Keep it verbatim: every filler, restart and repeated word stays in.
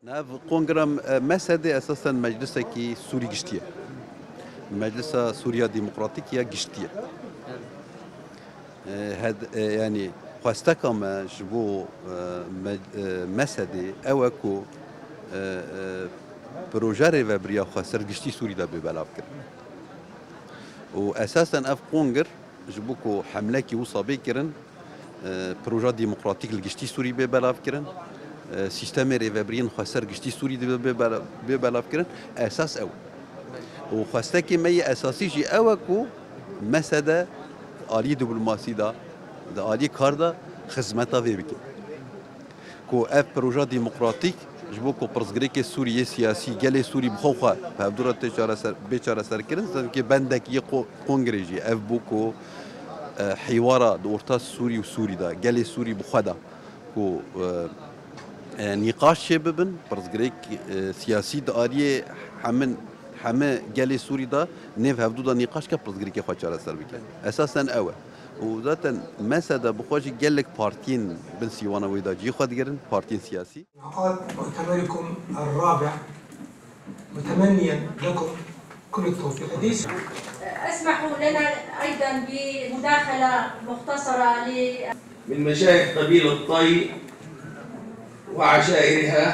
Ev kongra, e, mesedê esasen meclisekî Sûrî giştî ye. Meclisa Sûriya Demokratîk ya giştî ye. E, hed-, e, yanî xwesteka me ji bo, e, me-, e, mesedê ew e ku, e, e, proje rêvebiriya xweser giştî Sûrî de bê belavkirin. Û esasen ev kongir ji bo ku hemlekî wisa bê kirin, e, proja demokratîk li giştî Sûrî bê belavkirin, e, sîstemê rêvebiriyên xweser giştî Sûrî de bê bela-, bê belavkirin, esas ew. Û xwestekê me yê esasî jî ew e ku mesede aliyê diplomasî de, di aliyê kar de xizmeta vê bike. Ku ev proja demokratîk ji bo ku pirsgirêkê Sûrî yê siyasî, gelê Sûrî bi xwe xwe bi hevdû re tê çareser, bê çareserkirin, zevkê bendek yê ko-, kongrê jî ev bû ku, e, hîwara di orta Sûrî û Sûrî de, gelê Sûrî bi xwe de ku, e, e, nîqaş çê bibin, pirsgirêk, e, siyasî di aliyê hemin, heme gelê Sûrî de nêv hevdû de nîqaş ke pirsgirêkê xwe çareser bike. Esasen ew e. Û zaten mesede bi xwe jî gelek partiyên bin sîwana wê de cî xwe digirin, partiyên siyasî. انعقاد مؤتمركم الرابع، متمنيا لكم كل التوفيق. اسمحوا لنا أيضا بمداخلة مختصرة ل من مشايخ قبيلة طي وعشائرها.